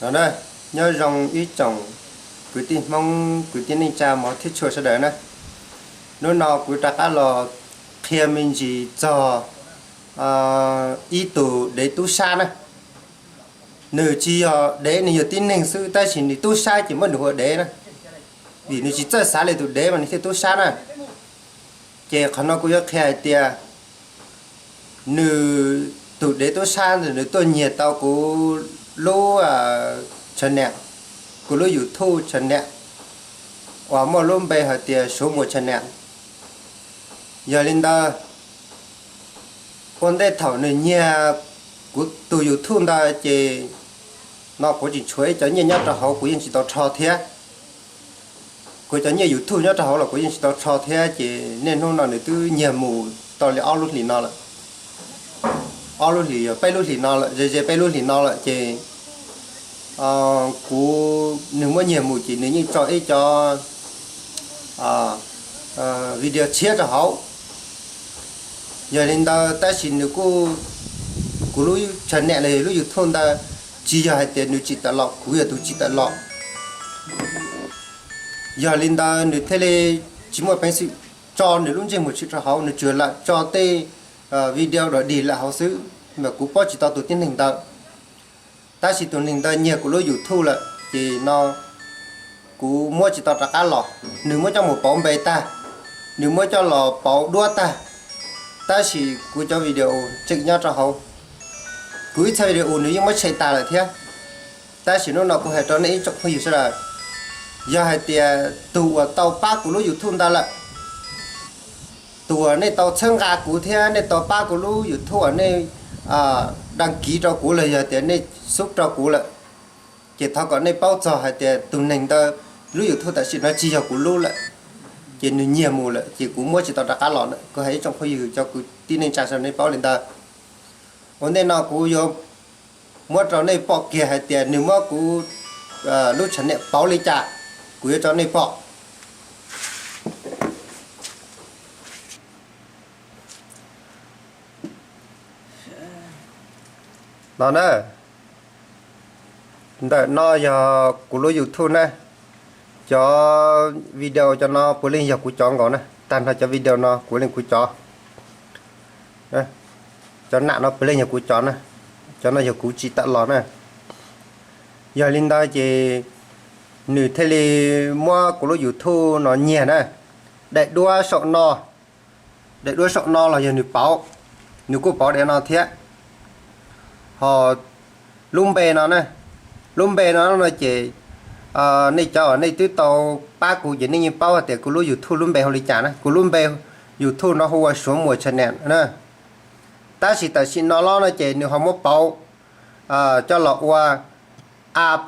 No na, nyob zoo ib tsoom kwv tij Hmoob, kwv tij neej tsa mov thiab tshua sawv daws na. Hnub no kuv rov qab los qhia me ntsis txog ib tug dev tub sab na. Nws tsis yog dev, nws yog tib neeg xwb, tab sis nws tub sab ces muab nws hu ua dev na, vim nws tsis txawj xav li tus dev mas nws thiaj tub sab na. Ces qhov no kuv yuav qhia hais tias nws, tus dev tub sab ntawd nws tuaj nyiag tau kuv lub channel, kuv lub YouTube channel uas muaj lub npe hais tias Suav Muas channel. Yog li ntawd, ua ntej thaum nws nyiag kuv tus YouTube ntawd ces no kuv tseem tshuav ib cov nyiaj nyob rau hauv kuv yeej tsis tau rho thiab. Kuv cov nyiaj YouTube nyob rau hauv los kuv yeej tsis tau rho thiab, ces niaj hnub no nws twb nyiag mus tau li ob lub hlis no lawm. Ob lub hlis, peb lub hlis no lawm, ze ze peb lub hlis no lawm ces kuv, nws muab nyiag mus ces nws yeej tso ib cov video tshiab rau hauv. Yog li ntawd tab sis nws kuj, kuv lub channel los yog lub YouTube ntawd tsis yog hais tias nws tsim tawm los, kuv yog tus tsim tawm los. Yog li ntawd nws thiaj li tsis muaj peev xwm tso nws lub ntsej muag tshwm rau hauv, nws tsuas lam tso tej video dog dig lam hauv xwb, mas kuv paub tsis tau tus tib neeg ntawd. Tab sis tus neeg ntawd nyiag kuv lub YouTube lawm ces no kuv muab tsis tau rov qab los. Nws muab coj mus pauv npe tag, nws muab coj los pauv duab tag, tab sis kuv cov video tseem nyob rau hauv. Kuv ib txhia video nws yeej muab tshem tas lawm thiab. Tab sis hnub no kuv hais rau nej ib tsoom phooj ywg sawv daws, yog hais tias tus uas tau pab kuv lub YouTube ntawd lawm, tus uas nej tau txhawb nqa kuv thiab nej tau pab kuv lub YouTube uas nej dag kiv rau kuv los yog tias nej sub rau kuv lawm, ces thov kom nej paub txog hais tias tus neeg ntawd lub YouTube tam sim no tsis yog kuv lub lawm, ces nws nyiag mus lawm ces kuv muab tsis tau rov qab los na. Kuv hais ib tsoom phooj ywg cov kwv tij neej tsa sawv daws nej paub li ntawd. Ua ntej no kuv yuav muab rau nej pom kiag hais tias nws muab kuv lub channel pauv li cas, kuv yuav tso nej pom. No na, ntawm no yog kuv lub YouTube na. Cov video cov no puav leej yog kuv cov nkaus na, tag nrho cov video no puav leej kuv cov. Cov nam no puav leej yog kuv cov na, cov no yog kuv tsim tawm los na. Yog li ntawd ces nws thiaj li muab kuv lub YouTube no nyiag na. Daim duab saum no, daim duab saum no los yog nws pauv, nws kuj pauv daim no thiab. Ho lub npe no na, lub npe no no ces nej cov uas nej twb tau pab kuv ces nej yeej paub tias kuv lub YouTube lub npe hu li cas na. Kuv lub npe YouTube no hu ua Suav Muas channel na. Tab sis tam sim no los no ces nws ho muab pauv coj los ua app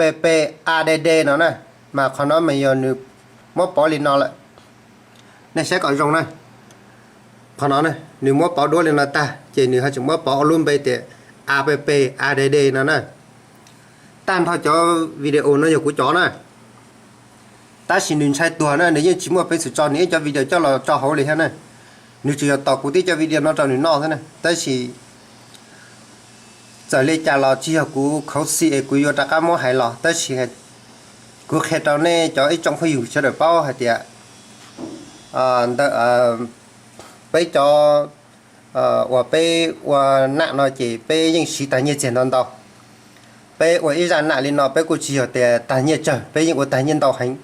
add no na, mas qhov no mas yog nws muab pauv li no lawm. Nej saib kom zoo na. Qhov no nws muab pauv duab li no tag ces nws ho tseem muab pauv ua lub npe tias app add no na. Tag nrho cov video no yog kuv cov na. Tab sis nws ntshai tuag na, nws yeej tsis muaj peev xwm tso nws ib cov video coj los tso hauv li thiab na. Nws tsuas yog tos kuv tib cov video no rau nws noj xwb na. Tab sis txawm li cas los tsis yog kuv khuv xim es kuv yuav rov qab muab hais los, tab sis kuv qhia rau nej cov ib tsoom phooj ywg sawv daws paub hais tias ntawm peb cov uas peb ua nam no ces peb yeej siv tag nyiaj txiag ntau ntau. Peb ua ib zaj nam li no peb kuj tsis yog tias tag nyiaj tsawg, peb yeej ua tag nyiaj ntau heev.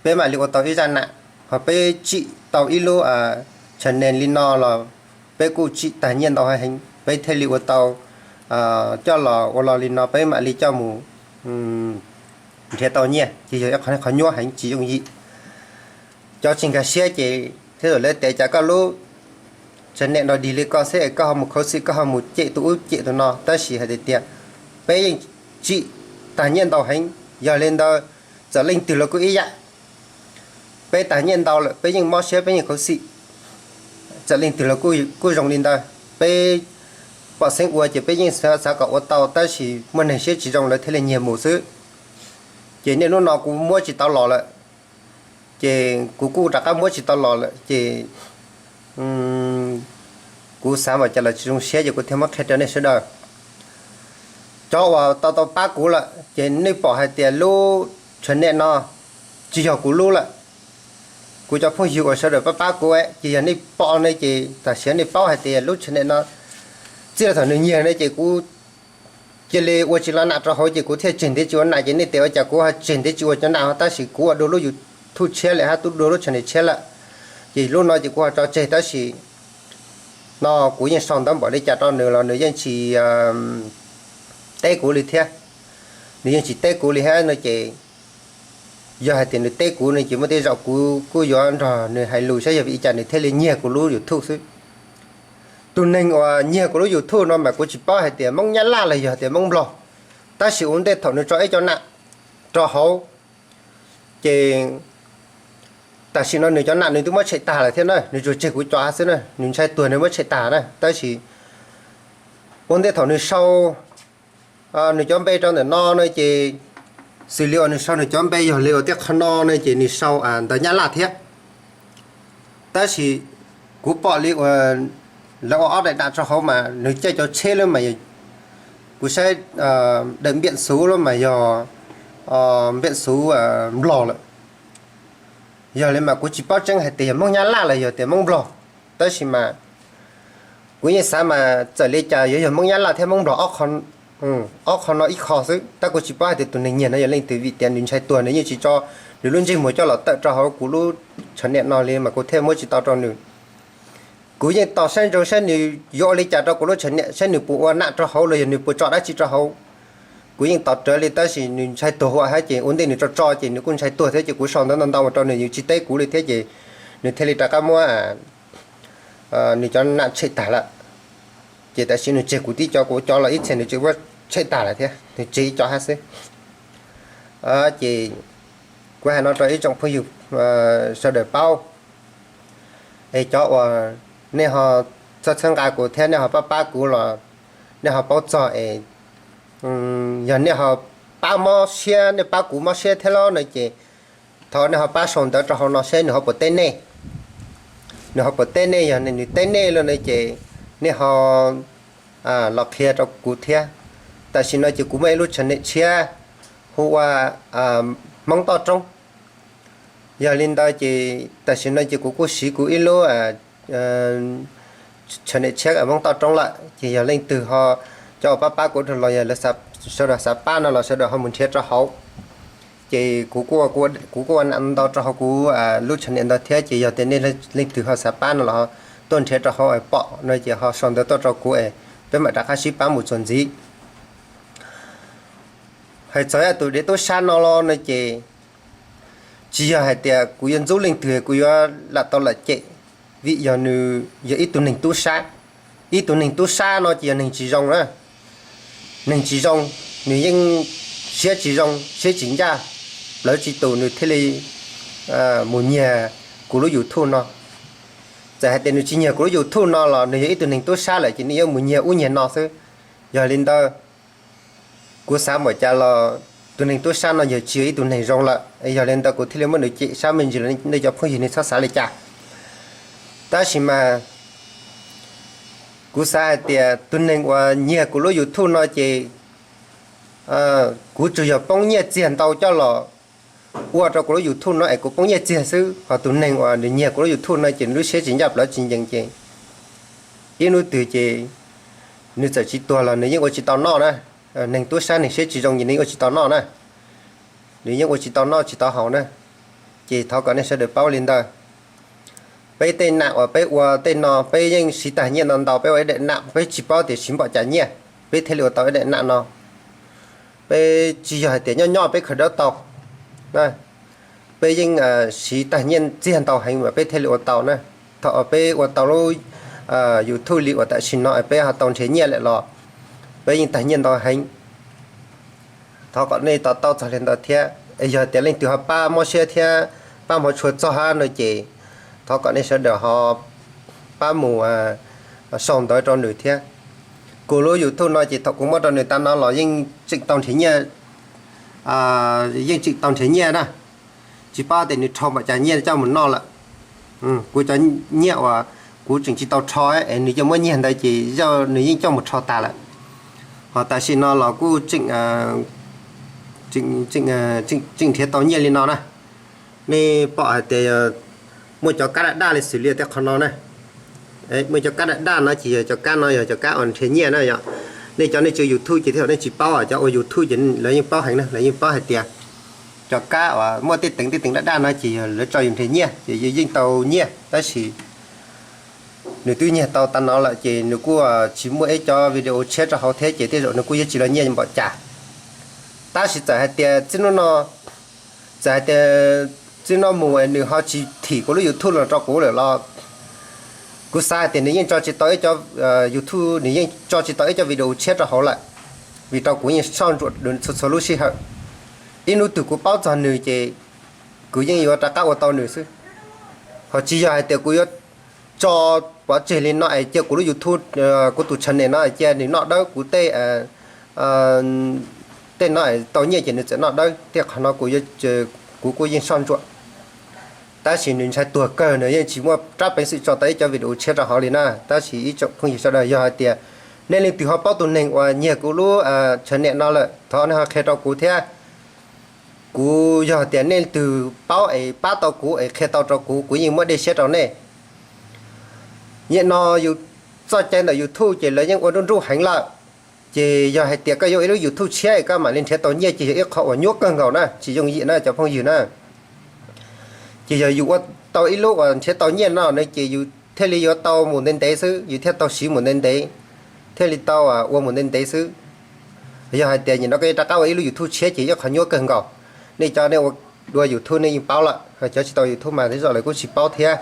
Peb mam li ua tau ib zaj nam, ho peb tsim tau ib lub channel li no los peb kuj tsim tag nyiaj ntau heev, peb thiaj li ua tau coj los ua los li no peb mam li coj mus nrhiav tau nyiaj, ces yog ib qho nyuaj heev tsis yooj yim. Cov tsis nkag siab ces thiaj li lawv tias cas koj lub channel no dig li koj xwb es koj ho mus khuv xim, koj ho mus cem tus ub cem tus no, tab sis hais tias tias peb yeej tsim tag nyiaj ntau heev. Yog li ntawd txawm leej twg los kuj ib yam, peb tag nyiaj ntau lawm peb yeej mob siab peb yeej khuv xim. Txawm leej twg los kuj zoo li ntawd, peb pom xeeb ua ces peb yeej xav kom ua tau, tab sis muaj neeg siab tsis zoo lawv thiaj li nyiag mus xwb. Ces niaj hnub no kuv muab tsis tau los lawm, ces kuv kuj rov qab muab tsis tau los lawm ces kuv xav mas cas los tsis zoo siab ces kuv thiaj muab qhia rau nej sawv daws. Cov uas tau tau pab kuv lawm ces nej pom hais tias lub channel no tsis yog kuv lub lawm. Kuv cov phooj ywg uas sawv daws pab pab kuv, ces yog nej pom ne ces tam sim nej paub hais tias lub channel no txij li thaum nws nyiag ne ces kuv cia li ua tsis los nam rau hauv ces kuv thiaj tseg ntev tsis ua nam, ces nej tias ua cas kuv ho tseg ntev tsis ua cov nam, tab sis kuv ua dua lub YouTube tshiab lawm hab, tub dua lub channel tshiab lawm. Ces lub no ces kuv ho tso tseg, tab sis no kuv yeej sau ntawv npaum li cas rau nws los nws yeej tsis teb kuv li thiab. Nws yeej tsis teb kuv li thiab no ces yog hais tias nws teb kuv no ces muaj tej zaum kuv kuj yuav nrog nws hais lus saib yog vim li cas nws thiaj li nyiag kuv lub YouTube xwb. Tus neeg uas nyiag kuv lub YouTube no mas kuv tsis paub hais tias Hmoob Nyab Laj los yog tias Hmoob Nplog, tab sis ua ntej thaum nws tso ib cov nam rau hauv ces tam sim no nws cov nam nws twb muab tshem tag lawm thiab na, nws tsuas tseg kuv cov xwb na, nws ntshai tuag nws muab tshem tag na. Tab sis ua ntej thaum nws sau nws cov npe rau ntawm no no ces xws li uas nws sau nws cov npe yog li uas tiaj qhov no no ces nws sau ntawv Nyab Laj thiab. Tab sis kuv pom li uas lawv ua ob daim nam rau hauv mas nws caij cov tsheb lawm mas, kuv saib daim npiam xuv lawm mas yog npiam xuv Nplog lawm. Yog li mas kuv tsis paub tseeb hais tias yog Hmoob Nyab Laj los yog tias Hmoob Nplog, tab sis mas kuv yeej xav mas txawm li cas yuav yog Hmoob Nyab Laj thiab Hmoob Nplog ob qho no ib qho xwb, tab kuv tsis paub hais tias tus neeg nyiag no yog leej twg vim tias nws ntshai tuag nws yeej tsis tso nws lub ntsej muag coj los tawm rau hauv kuv lub channel no li mas kuv thiaj muab tsis tau rau nws. Kuv yeej tos saib ntsoov saib nws yuav ua li cas rau kuv lub channel, saib nws puas ua nam rau hauv los yog nws puas tso dab tsi rau hauv. Kuv yeej tos rawv li tab sis nws ntshai tuag huam hab ces ua ntej nws tso tso ces nws kuj ntshai tuag thiab ces kuv sau ntawv ntau ntau mus rau nws, nws tsis teb kuv li thiab ces nws thiaj li rov qab muab nws cov nam tshem tag lawm. Ces tam sim nws tseg kuv tib cov, kuv cov los ib txhia nws tsis muab tshem tag lawm thiab, nws tseg ib cov hab xwb. Ces kuv hais no rau ib tsoom phooj ywg sawv daws paub, es cov uas nej ho txhawb txhawb nqa kuv thiab nej ho pab pab kuv los nej ho paub txog es yog nej ho pab mob siab, nej pab kuv mob siab thiab los no ces thov nej ho pab sau ntawv rau hauv no seb nws ho puas teb nej. Nws ho puas teb nej, yog nws teb nej los no ces nej ho los qhia rau kuv thiab. Tam sim no ces kuv muaj ib lub channel tshiab hu ua Hmoob Toj Roob. Yog li ntawd ces tam sim no ces kuv kuj siv kuv ib lub channel tshiab Hmoob Toj Roob lawm, ces yog leej twg ho, cov uas pab pab kuv los yog sawv daws xav pab no los sawv daws ho mus nrhiav rau hauv. Ces kuv kuj ua nam ntau rau hauv kuv lub channel ntawd thiab, ces yog tias nej leej twg ho xav pab no los tuaj nrhiav rau hauv es pom no ces ho sau ntawv tuaj rau kuv es peb mam rov qab sib pab mus txuas ntxiv. Hais txog tus dev tub sab no los no ces tsis yog hais tias kuv yuav ntxub leej twg kuv yuav lam tau lam cem, vim yog nws yog ib tug neeg tub sab. Ib tug neeg tub sab no ces yog neeg tsis zoo na. Neeg tsis zoo, nws yeej siab tsis zoo siab tsis ncaj, plawv tsis tus nws thiaj li mus nyiag kuv lub YouTube no. Txawm hais tias nws tsis nyiag kuv lub YouTube no los nws yog ib tug neeg tub sab lawm ces nws yuav mus nyiag ub nyiag no xwb. Yog li ntawd kuv xav npaum cas los tus neeg tub sab no yog tsis yog ib tug neeg zoo lawm, yog li ntawd kuv thiaj li muab nws cem sab me ntsis los nej cov phooj ywg nej txhob xav li cas. Tab sis mas kuv xav hais tias tus neeg uas nyiag kuv lub YouTube no ces kuv tsuas yog poob nyiaj txiag ntau coj los ua rau kuv lub YouTube no es kuv poob nyiaj txiag xwb, ho tus neeg uas nws nyiag kuv lub YouTube no ces nws lub siab tsis ncaj plawv tsis ncees ces ib hnub twg ces nws txawm tsis tuag los nws yeej ua tsis tau noj na. Neeg tub sab neeg siab tsis zoo ces nws yeej ua tsis tau noj na. Nws yeej ua tsis tau noj tsis tau haus na. Ces thov kom nej sawv daws paub li ntawd. Peb tej nam uas peb ua tej no peb yeej siv tag nyiaj ntau ntau, peb ua ib daim nam peb tsis paub tias siv npaum cas nyiaj peb thiaj li ua tau ib daim nam no. Peb tsis yog hais tias nyob nyob peb khaws dawb tau. Peb yeej siv tag nyiaj txiag ntau heev mas peb thiaj li ua tau na. Thaum peb ua tau lub YouTube li uas tam sim no peb ho tau nrhiav nyiaj lawm los peb yeej tag nyiaj ntau heev. Thov kom nej to taub txog li ntawd thiab, yog tias leej twg ho pab mob siab thiab pab hmov tshua txog hab no ces thov kom nej sawv daws ho pab mus sau ntawv rau nws thiab. Kuv lub YouTube no ces thaum kuv muab rau nws tas no los yeej tseem tau nrhiav nyiaj, yeej tseem tau nrhiav nyiaj na. Tsis paub tias nws rho npaum cas nyiaj coj mus noj lawm. Kuv cov nyiaj uas kuv tseem tsis tau rho es nws yeej muab nyiag ntawd ces nws yeej coj mus rho tas lawm. Tam sim no los kuj tseem nrhiav tau nyiaj li no na. Nej pom hais tias muaj cov kab daj daj li xws li tej qhov no na. Muaj cov kab daj daj no ces yog cov kab no yog cov kab uas nrhiav nyiaj na yom. Nej cov nej tsis YouTube ces thiaj nej tsis paub, cov ua YouTube ces lawv yeej paub heev na, lawv yeej paub hais tias cov kab uas muaj tej teev tej teev daj daj no ces yog lawv tso yus nrhiav nyiaj ces yus yeej tau nyiaj, tab sis nws twb nyiag tau tas no lawm ces nws kuj tsis muaj ib cov video tshiab rau hauv thiab ces tej zaum nws kuj yuav tsis los nyiaj npaum cas. Tab sis txawm hais tias txij hnub no, txawm hais tias txij no mus nws ho tsis thim kuv lub YouTube los rau kuv lawm los kuv xav hais tias nws yeej tso tsis tau ib co YouTube, nws yeej tso tsis tau ib co video tshiab rau hauv lawm, vim rau kuv yeej soj ntsuam txhua txhua lub sij hawm. Ib hnub twg kuv paub txog nws ces kuv yeej yuav rov qab ua tau nws xwb. Ho tsis yog hais tias kuv yuav tso pov tseg li no es cia kuv lub YouTube, kuv tus channel no cia nws noj dawb, kuv tej tej no tau nyiaj ces nws txawm noj dawb, tej qhov no kuv kuj yeej soj ntsuam. Tab sis nws ntshai tuag kawg, nws yeej tsis muaj rab peev xwm tso tau ib co video tshiab rau hauv li na. Tab sis ib tsoom phooj ywg sawv daws, yog hais tias nej leej twg ho paub tus neeg uas nyiag kuv lub channel no lawm, thov nej ho qhia rau kuv thiab. Kuv yog tias nej leej twg paub es pab tau kuv es qhia tau rau kuv, kuv yeej muab dej siab rau nej. Nim no yus txoj cai ntawm YouTube ces lawv yeej ua nruj nruj heev lawm. Ces yog hais tias koj yuav ib lub YouTube tshiab es koj mam li nrhiav tau nyiaj ces yog ib qho uas nyuaj kawg nkaus na, tsis yooj yim na cov phooj ywg na. Ces yog yus ua tau ib lub uas nrhiav tau nyiaj no na ces yus thiaj li yuav tau mus ntev ntev xwb, yus thiaj tau siv mus ntev ntev, thiaj li tau ua mus ntev ntev xwb. Yog hais tias nim no koj yuav rov qab ua ib lub YouTube tshiab ces ib qho nyuaj kawg nkaus. Nej cov nej ua dua YouTube nej yeej paub lawm, cov tsis tau YouTube mas tej zaum lawv kuj tsis paub thiab.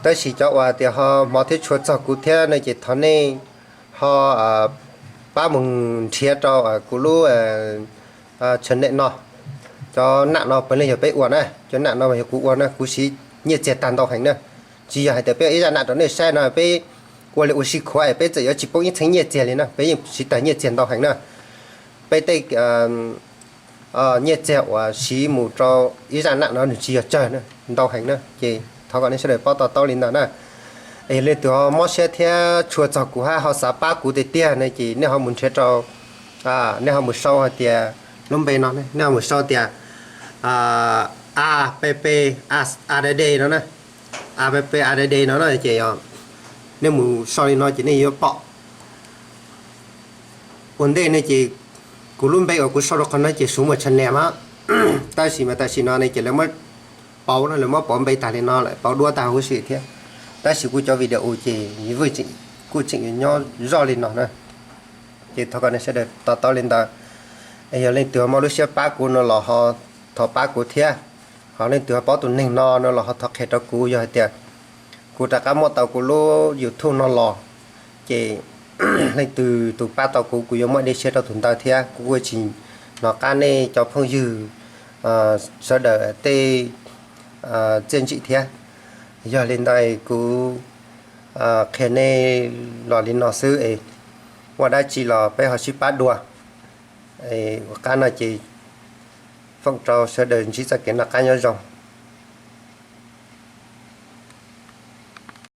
Tab sis cov uas tias ho hmov thiab tshua txog kuv thiab no ces thov nej ho pab mus nrhiav rau kuv lub channel no. Cov nam no puav leej yog peb ua na, cov nam no yog kuv ua na, kuv siv nyiaj txiag tag ntau heev na. Tsis yog hais tias peb ua ib zaj nam rau nej saib no peb ua li ua si khuav es peb txawm yuav tsis poob ib txheeb nyiaj txiag li na, peb yeej siv tag nyiaj txiag ntau heev na. Peb tej nyiaj txiag uas siv mus rau ib zaj nam no nws tsis yog tsawg na, ntau heev na, ces thov kom nej sawv daws paub to taub li ntawd na. Es yog leej twg ho mob siab thiab tshua txog kuv hab ho xav pab kuv tiag tiag ne ces nej ho mus nrhiav rau, nej ho mus sau hais tias lub npe no, nej ho mus sau tias app, app ad no na, app ad no na ces nej mus sau li no ces nej yuav pom. Ua ntej ne ces kuv lub npe uas kuv sau rau qhov no ces Suav Muas channel mas, tab sis mas tam sim no ne ces lawv muab pauv no, lawv muab pauv npe tag li no lawm, pauv duab tag huv si thiab. Tab sis kuv cov video ces kuj tseem nyob zoj li no na. Ces thov kom nej sawv daws to taub li ntawd. Es yog leej twg ho muaj lub siab pab kuv no los ho thov pab kuv thiab, ho leej twg ho paub tus neeg no no los ho thov qhia rau kuv. Yog hais tias kuv rov qab muab tau kuv lub YouTube no los, ces leej twg tus pab tau kuv, kuv yuav muab dej siab rau tus ntawd thiab. Kuv kuj tsis hnov qab nej cov phooj ywg sawv daws tej txiaj ntsim thiab. Yog li ntawd kuv qhia nej los li no xwb es, muaj dab tsi los peb ho sib pab dua. Ua qab no ces foom rau sawv daws ntsib txoj kev noj qab nyob zoo.